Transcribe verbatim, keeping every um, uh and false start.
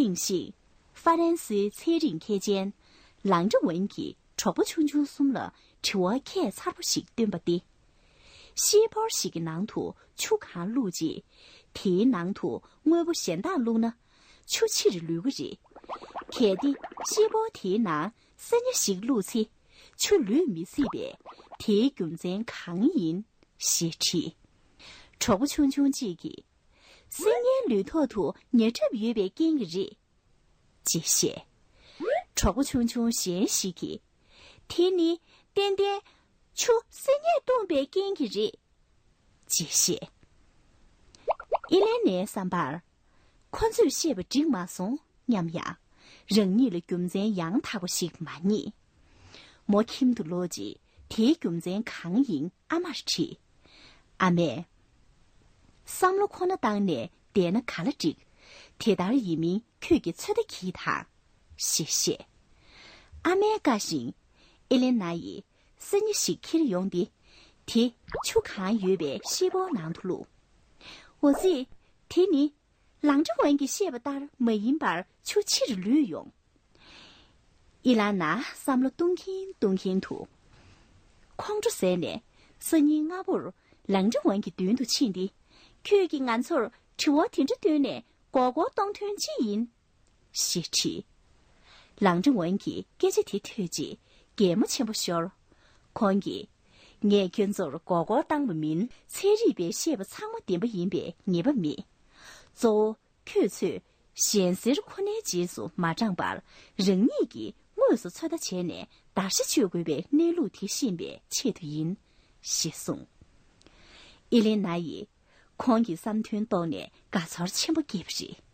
ཐེངས་ཤིག་ཧྥ་རན་སིའི་ཚན་རིག་མཁས་ཅན་ལང་ཀྲི་ཝན་གྱིས་གྲོགས་པོ་ཆུང་ཆུང་གསུམ་ལ་དྲི་བ་ཁྱད་མཚར་པོ་ཞིག་བཏོན་པ་སྟེ། ཤེལ་ཕོར་ཞིག་གི་ནང་དུ་ཆུ་གང་བླུགས་རྗེས། དེའི་ནང་དུ་དངོས་པོ་གཞན་དག་བླུགས་ན། ཆུ་ཕྱིར་ལུད་ཀྱི་རེད། གལ་ཏེ་ཤེལ་ཕོར་དེའི་ནང་སྲིད་ཉ་ཞིག་བླུགས་ཚེ། ཆུ་ལུད་མི་སྲིད་པས། དེའི་རྒྱུ་མཚན་གང་ཡིན། ཞེས་དྲིས། གྲོགས་པོ་ཆུང་ཆུང་གཅིག་གིས། སྲིད་ཉའི་ལུད་ཐོག་ཏུ་ཉ་ཁྲབ་ཡོད་པའི་རྐྱེན་གྱིས་རེད། ཅེས་བཤད། གྲོགས་པོ་ཆུང་ཆུང་གཞན་ཞིག་གིས། དེ་ནི་ཏན་ཏན་ཆུ་སྲིད་ཉས་བཏུངས་པའི་རྐྱེན་གྱིས་རེད། ཅེས་བཤད། ཨི་ལན་ནའི་བསམ་པར། ཁོ་ཚོས་བཤད་པ་འགྲིག་མ་སོང་སྙམ་ཡང་། རང་ཉིད་ལ་རྒྱུ་མཚན་ཡང་དག་པ་ཞིག་མ་རྙེད། མོ་ཁྱིམ་དུ་ལོག་རྗེས་དེའི་རྒྱུ་མཚན་གང་ཡིན་ཨ་མར་དྲིས། ཨ་མས། བསམ་བློ་ཁོ་ན་བཏང་ནས་བསྡད་ན་ག་ལ་འགྲིག་དེ་ལྟར་ཡིན་མིན་ཁྱོད་ཀྱིས་ཚོད་ལྟ་གྱིས་དང་། ཞེས་བཤད། ཨ་མའི་བཀའ་བཞིན། ཨེ་ལེ་ན་ཡིས་སྲིད་ཉ་ཞིག་འཁྱེར་ཡོང་སྟེ། དེ་ཆུ་གང་ཡོད་པའི་ཤེལ་ཕོར་ནང་དུ་བླུགས། འོ་ཙི། དེ་ནི། ལང་ཀྲི་ཝན་གྱིས་བཤད་པ་ལྟར་མ་ཡིན་པར་ཆུ་ཕྱིར་ལུད་ཡོང་། ཨི་ལ་ན་བསམ་བློ་གཏོང་གིན་གཏོང་གིན་དུ། ཁོང་ཁྲོ་ཟས་ནས་སང་ཉིན་སྔ་པོར་ལང་ཀྲི་ཝན་གྱི་མདུན་དུ་ཕྱིན་ཏེ། ཁྱོད་ཀྱིས་ང་ཚོར་དྲི་བ་དེ་འདྲ་བཏོན་ནས་མགོ་སྐོར་གཏོང་དོན་ཅི་ཡིན། ཞེས་དྲིས། ལང་ཀྲི་ཝན་གྱིས་སྐད་ཆ་དེ་ཐོས་རྗེས་གད་མོ་ཆེན་པོ་ཤོར། ཁོང་གིས། ངས་ཁྱོད་ཚོར་མགོ་སྐོར་བཏང་བ་མིན། ཚན་རིག་པས་བཤད་པ་ཚང་མ་བདེན་པ་ཡིན་པའི་ངེས་པ་མེད། གཙོ་བོ། ཁྱོད་ཚོས་གཞན་སེར་ཁོ་ནའི་རྗེས་སུ་མ་འབྲངས་པར། རང་ཉིད་ཀྱིས་དངོས་སུ་ཚོད་ལྟ་བྱས་ནས་བརྡར་ཤ་གཅོད་དགོས་པའི་གནས་ལུགས་དེ་ཤེས་པའི་ཆེད་དུ་ཡིན། ཞེས་གསུངས། ཨི་ལེ་ན་ཡིས། ཁོང་གི་བསམ་དོན་རྟོགས་ནས་དགའ་ཚོར་ཆེན་པོ་སྐྱེས་པ་རེད།